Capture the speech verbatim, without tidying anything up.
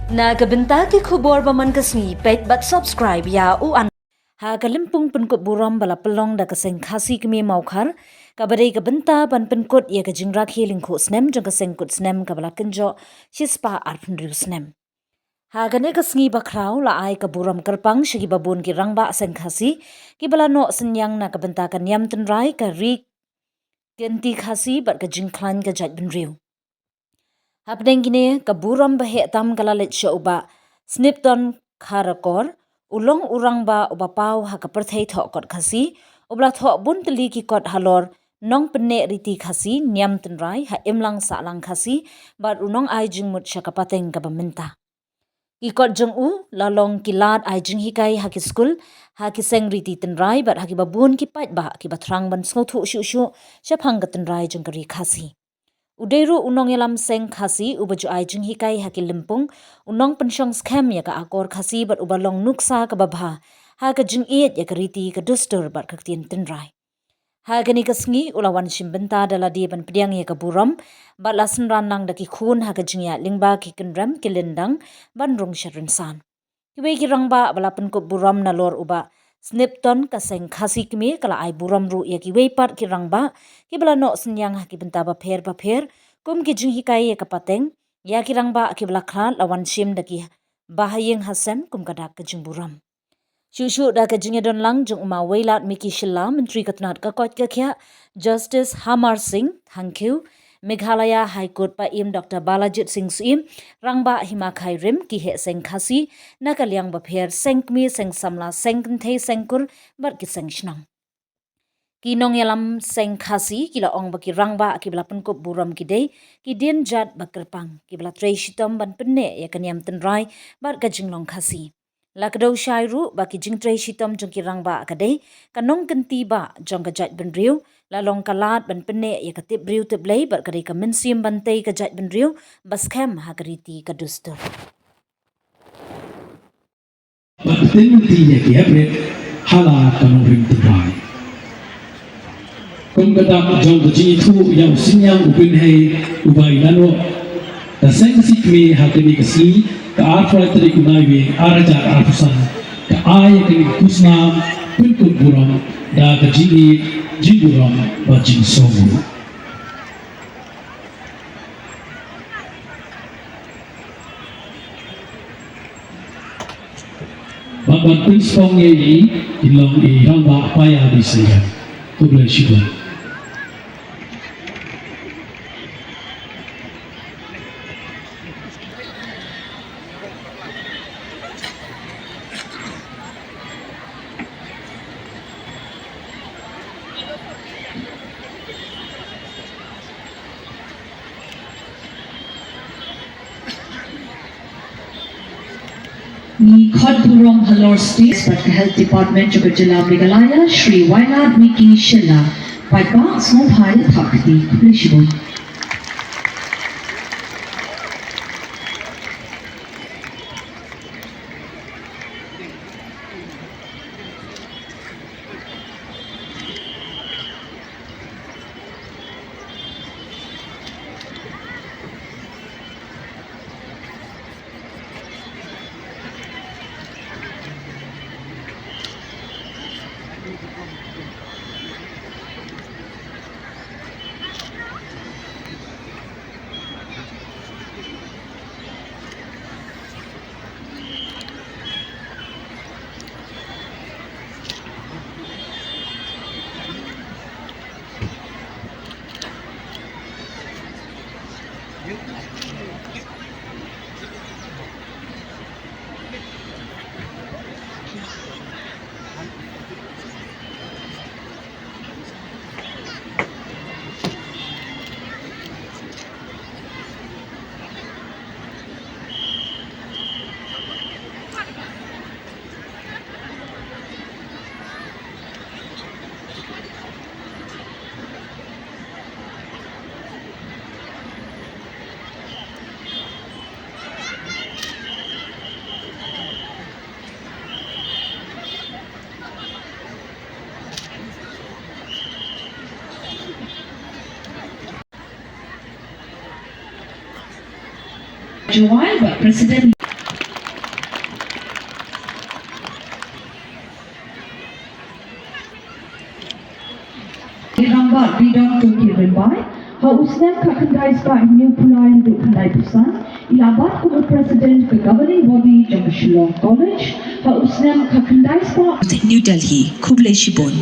Na ka bynta ki khubor ba man ka sngi, peit bad subscribe ïa u an. Ha ka lympung pynkup burom ba la pynlong da ka seng Khasi Kmie Mawkhar, kaba dei ka bynta ban pynkut ïa ka jingrakhe lyngkhuh snem jong ka seng kut snem kaba la kynjoh shispah arphew hynriew snem. Ha kane ka sngi ba khraw la ai ka burom kyrpang sha kiba bun ki rangbah seng Khasi kiba la noh synñiang na ka bynta ka niam tynrai, ka ri kynti Khasi bad ka jingkhlaiñ ka jaitbynriew. Hapdeng kine, ka burom ba heh tam ka la leit sha u Bah Snipton Kharakor, u long u rangbah uba paw ha ka pyrthei thoh kot Khasi, uba la thoh bun tylli ki kot halor nongpynneh riti Khasi, niam tynrai ha imlang sahlang Khasi, bad u nongai jingmut sha ka pateng kaba mynta. Ki kot jong u la long ki lad ai jinghikai ha ki skul, ha ki seng riti tynrai bad ha kiba bun ki paidbah kiba thrang ban sngewthuh shuh shuh shaphang ka tynrai jong ka ri Khasi. U dei ruh u nongïalam seng Khasi uba ju ai jinghikai ha ki lympung, u nongpynshong skhem ïa ka akor Khasi bad uba long nuksa kaba bha ha ka jingïeit ïa ka riti, ka dustur bad ka ktien tynrai. Ha kane ka sngi u la wan shim bynta da lade ban pdiang ïa ka burom, bad la synran lang da ki khun ha ka jingïaid lyngba ki kynrem ki lyndang ban rung sha rynsan. Kiwei ki rangbah ba la pynkup burom nalor u Bah Snipton, ka seng Khasi Kmie ka la ai burom ruh ïa kiwei pat ki rangbah kiba la noh synñiang ha ki bynta bapher bapher, kum ki jinghikai ïa ka pateng, ïa ki rangbah kiba la khlad la wan shim da ki bahaïing hasem kum ka dak ka jingburom. Shuh shuh da ka jingïadon lang jong u Ma Wailadmiki Shylla, Myntri ka tnad ka koit ka khiah, Justice Hamar Singh Thangkhiew, Meghalaya High Court Paiem Doctor Balajied Singh Syiem, Rangbah Hima Khyrim, ki heh seng Khasi na ka liang bapher, seng kmie, seng samla, seng kynthei, seng kur bad ki seng shnong. Ki nongïalam seng Khasi ki la ong ba ki rangbah kiba la pynkup burom ki dei ki dienjat ba kyrpang, kiba la trei shitom ban pynneh ïa ka niam tynrai bad ka jinglong Khasi. La kdew shai ruh ba ki jingtrei shitom jong ki rangbah ka dei ka nongkynti bah jong ka jaitbynriew, la long ka lad ban pynneh ïa ka tip briew tip Blei bad ka dei ka mynsiem ban tei ka jaitbynriew ba skhem ha ka riti ka dustur. Bad pynlong ïa ki hapdeng ha la ka nongrim tynrai. Kum ka dak jong ka jingïathuh ïa u synñiang u pynhei uba i la noh, ka seng Khasi Kmie ha kane ka sngi, ka arphew lai tarik u Naiwieng arhajar arphew san, ka ai ïa kane ka khusnam pynkup burom da ka jingïeit, jingburom bad jingsngew. Bad ban pynshong ïa i, i long i rangbah Paya Disingam. Khublei shibun. Ngi khot burom halor State bad ka Health Department jong ka jylla Meghalaya, Shri Wailadmiki Shylla, paidbah sngewbha ïa thap kti. Khublei shibun. Jowai bad President. Bah Gidon Toki Rymbai ha u snem khatkhyndai spah hynñiewphew lai haduh khyndaiphew san, i la bat kum u President ka Governing Body jong ka Shillong College ha u snem khatkhyndai spah. New Delhi, khublei shibun.